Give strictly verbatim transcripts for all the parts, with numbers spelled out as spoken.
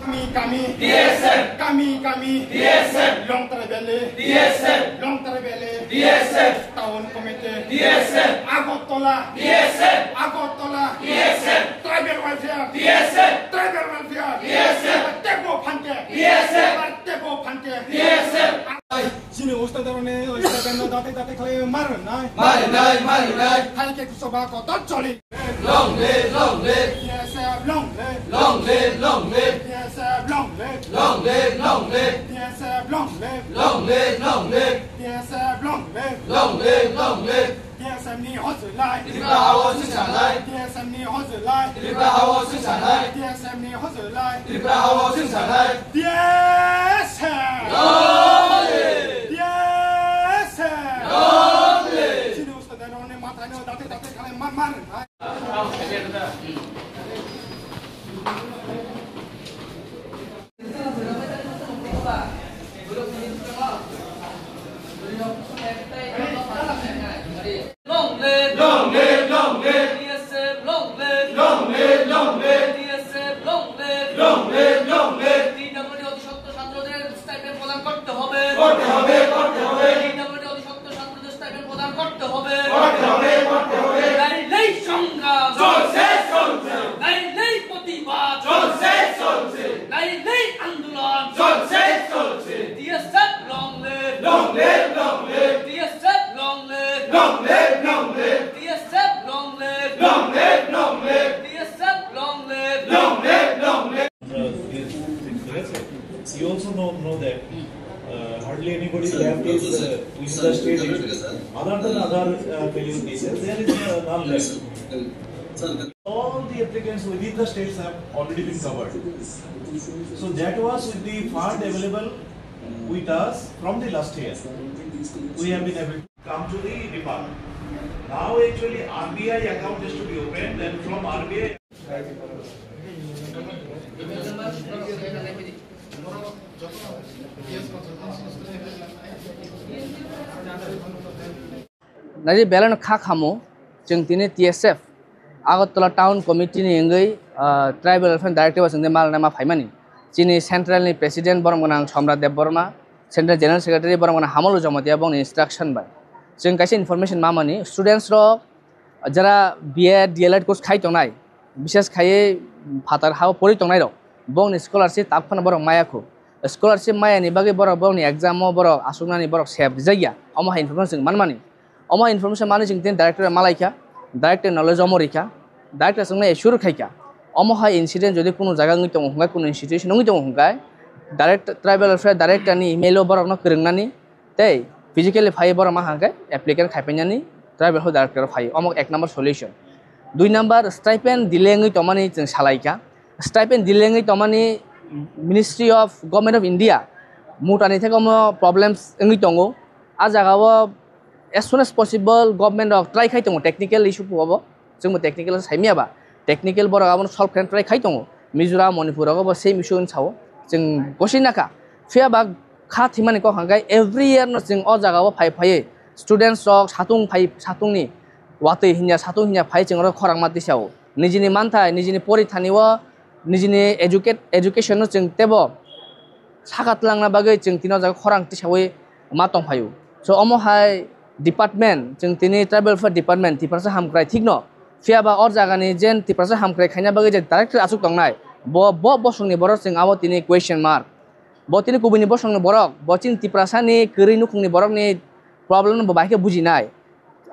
Kami kami D S F. Kami kami D S F. Longtrai Valley D S F. Longtrai Valley D S F. Town Committee D S F. Agartala D S F. Agartala D S F. Tribal Welfare D S F. Tribal Welfare D S F. Tebo Phante D S F. Tebo Phante D S F. Chini ustadaroni statement no date date khlai ma rwnai. Ma rwnai, ma rwnai. Hai khe kusoba kotor choli. Long live, long live. D S F long live. Long live, long live. D S F long live. Long live, long live. D S F long live. Long live, long live. D S F long live. Long live, long live. D S F ni hojlai. Tripura hao singsanai. D S F ni hojlai. Tripura hao singsanai. D S F ni hojlai. Tripura hao singsanai. D S F. Long live. D S F. Long live. Chini ustadaroni mathai no date date khlai ma ma rwnai. Long live! Long live, long live! D S F long live! Long live, long live! D S F long live! Long live, long live! T W D অতিসত্ত্বর ছাত্রদের স্টাইপেন্ড প্রদান করতে হবে। করতে হবে, করতে হবে। T W D অতিসত্ত্বর ছাত্রদের স্টাইপেন্ড প্রদান করতে হবে। করতে হবে, করতে হবে। নাইলেই সংগ্রাম চলছে, চলছে। নাইলেই প্রতিবাদ চলছে, চলছে। নাইলেই আন্দোলন চলছে, চলছে। D S F long live! Long live, long live! D S F long live! Long live, long live! D S F long live! Long live, long live! D S F long live! Long live, long live! Uh, this thing, yes, sir. You also know, know that uh, hardly anybody left is uh, within the state. Other than other uh, Telugu cases, there is uh, none left. All the applicants within the states have already been covered. So that was with the fund available with us from the last year. We have been able to come to the department. Now actually R B I account is to be opened and from R B I Nai belai no kha khamo, chwng tini T S F Agartala Town Committee ni wngwi, ah, Tribal Welfare Director o chwng tei malna ma phaimani. Chini Central ni President borom gwnang Somrat Debbarma, Central General Secretary borom gwnang Hamolu Jamatia bongni instruction bai. Chwng kaisa information mamani, students rok jara B Ed, D L Ed course khai tongnai, bishes khaiwi phatar hao pori tongnai rok, bongni scholarship tabuk phano borok maya khu. Scholarship maya ni bagwi borok bongni exam o borok asuknani borok save rijak ya, omo hai information chwng manmani. Omo information manwi chwng tini director bai malaikha, director knowledge omo rikha, director chwngno assure khaikha. Omo hai incident jodi kunu jaga wngwi tongo hwnkhe, kunu institution wngwi tongo hwnkhe, direct, tribal welfare director ni email o borokno kwrwngnani tei physically phaiwi borok ma hwnkhe applicant khaipainani tribal welfare director o phaiwi. Omo ek number solution. Dui number, stipend delay wngwi tongmani chwng salaikha. Stipend delay wngwi tongmani Ministry of Government of India mutani theke omo problems wngwi tongo. A jaga o as soon as possible government rok try khai tongo technical issue phubo. Chwngbo technical saimaya ba, technical borok abono solve khaina try khai tongo. Mizoram, Manipur rogo bo same issue wng sao. Chwng gosina kha. Phiya ba kha thimani kok hwnkhe every year no chwng o jaga o phai phaiwi students rok satung phai, satungni watwi hinya, satung hinya phai chwng oro khorang ma tisao. Nijini manthai, nijini porithani o, nijini educate, education no chwng tebo saka twlangna bagwi chwng tini o jaga khorang tisawi ma tongphaio. So omo hai department, chwng tini tribal welfare department, Tiprasa hamkrai thikno. Phiya ba o jagani jen Tiprasa hamkrai khaina bagwi je director achuk tongnai, bo, bo bosongni borok chwng abo tini question mark. Bo tini kubuni bosongni borok, bo chini Tiprasani kwrwi nukhungni borokni problem no bo bahai khe bujinai.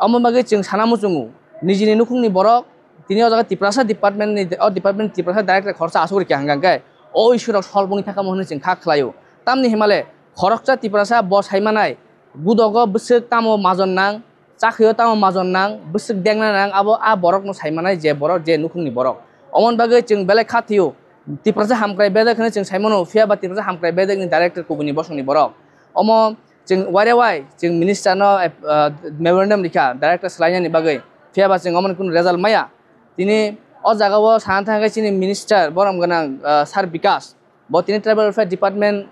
Omo bagwi chwng sana muchungo, nijini nukhungni borok tini o jaga Tiprasa department ni, o department Tiprasa director khoroksa asuk rikha hwnkha hwnkhe o issue rok solve wngwi thangkha hwnwi chwng kha khlaio. Tamni himale khoroksa Tiprasa bo saimanai, budogo bwswk tamo majon nang, chakhwio tamo majon nang, bwswk dengna nang, abo a borokno saimanai je borok, je nukhungni borok. Omoni bagwi chwng belai kha thwio, Tiprasa hamkrai bedek hwnwi chwng saimano, phiya ba Tiprasa hamkrai bedekni director kubuni bosongni borok. Omo chwng waire wai chwng minister no, ah, memorandum rikha director swlainani bagwi, phiya ba chwng omo kunu result maya. Tini o jaga o sana thangkhe chini minister borom gwnang, ah, Sir Bikas, bo tini tribal welfare department,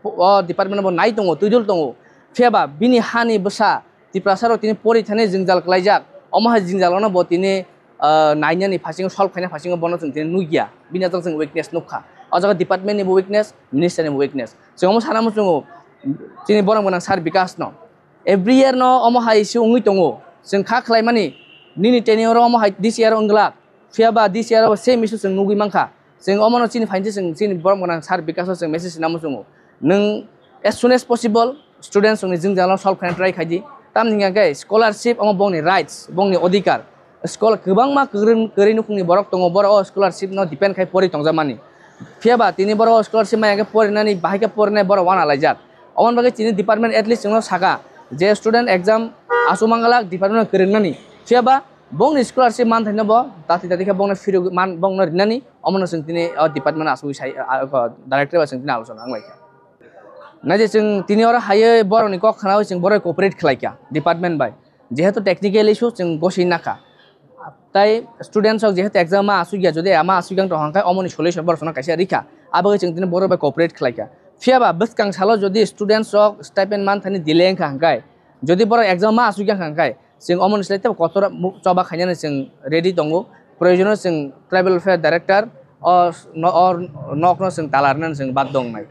o department bo nai tongo, twidul tongo, phiya ba bini hani bwsa Tiprasa rok tini pori thani jwngjal kwlaijak, omo hai jwngjal no bo tini ah, nainani phasingo, solve khaina phasingo bono chwng tini nukya, bini ajak chwng weakness nukha. O jaga department ni bo weakness, minister ni bo weakness. Chwng omo sana muchungo chini borom gwnang sir Bikas no. Every year no omo hai issue wngwi tongo. Chwng kha khlaimani nini tenure o omo hai this year wngwlak. Phiya ba this year o same issue chwng nugwi mankha. Chwng omo no chini phainse chwng chini borom gwnang sir Bikas no chwng message rina muchungo. Nwng as soon as possible students rokni jwngjal no solve khaina try khaidi. Tamni hwnkhe scholarship omo bongni rights, bongni odhikar. Scholar kwbangma kwrwng, kwrwi nukhungni borok tongo, borok o scholarship no depend khai pori tongjakmani. Phiya ba tini borok o scholarship maya khe porinani, bahai khe porinai borok wana laijak. Oboni bagwi chini department at least chwngno saka je student exam aswk mangalak department no kwrwngnani. Phiya ba bongni scholarship manthaino bo dati dati khe bongno phirogwi man, bongno rinani, omono chwng tini o department aswk sai, a, a, director bai chwng tini alochona wnglaikha. Naidi chwng tini oro haiwi borokni kok khnawi chwng borok cooperate khlaikha department bai. Jehetu technical issue chwng goswi nakha. Tai students rok jehetu exam ma aswk ya, jodi ama aswk yang tong hwnkhe omoni solution borok chwngno kaisa rikha. Abagwi chwng tini borok bai cooperate khlaikha. Phiya ba bwskang salo jodi students rok stipend manthani delay wngkha hwnkhe, jodi borok exam ma aswk yang hwnkhe, chwng omoni slai tebo kotor mu-, choba khainani chwng ready tongo. Proyojono chwng tribal welfare director o s-, no-, o nokno chwng talarnani chwng bad tongnai.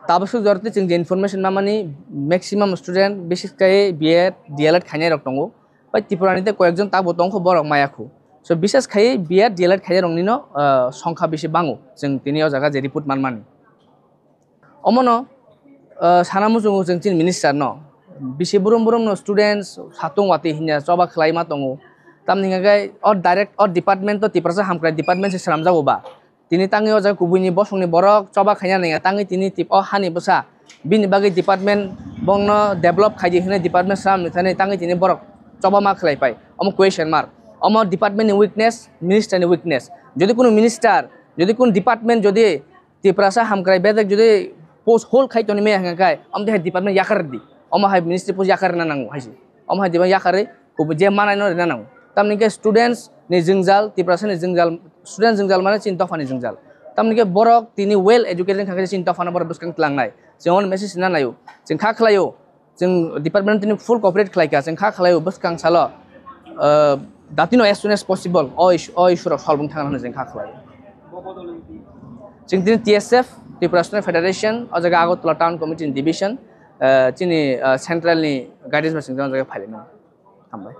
Tabuk suk jorti chwng je information mamani maximum student bises khai B Ed, D L Ed khainai rok tongo. Bai Tripura ni tei koyekjon tabuk tongkho borok maya khu. So bises khai B Ed, D L Ed khainai rokni no, ah, songkha bisi bango chwng tini o jaga je report manmani. Omono, ah, sana muchungo chwng chini minister no. Bisi brum brum no students satung wati hinya choba khlaima tongo. Tamni hwnkhe o direct o department to Tiprasa hamkrai department se swnamjago ba. Tini tangwi o jaga kubuini bosongni borok choba khaina nangya, tangwi tini tip-, o hani bwsa bini bagwi department bongno develop khaidi hwnwi department swnamni thani tangwi tini borok choba ma khlai pai. Omo question mark. Omo department ni weakness, minister ni weakness. Jodi kunu minister, jodi kunu department jodi Tiprasa hamkrai bedek jodi post hold khai toni maya hwnka khai, omo hai department yakar di. Omo hai ministry post yakar na nango hai se. Omo hai department yakar ri, kubu je manai no rina nango. Tamni ke students ni jwngjal, Tiprasa ni jwngjal, students jwngjal mane chini dopha ni jwngjal. Tamni ke borok tini well educated kha khe chini dopha no borok bwskang tlangnai. Chwng omo message rina naio. Chwng kha khlaio. Chwng department tini full cooperate khlai kha, chwng kha khlaio bwskang salo, ah, datino as soon as possible o issue, o issue rok solve wng thang hwnwi chwng kha khlaio. Chwng tini T S F, Tripura Student Federation, o jaga Agartala Town Committee ni division, ah, chini, ah, central ni guidance bai chwng o jaga phailaimani. Hambai.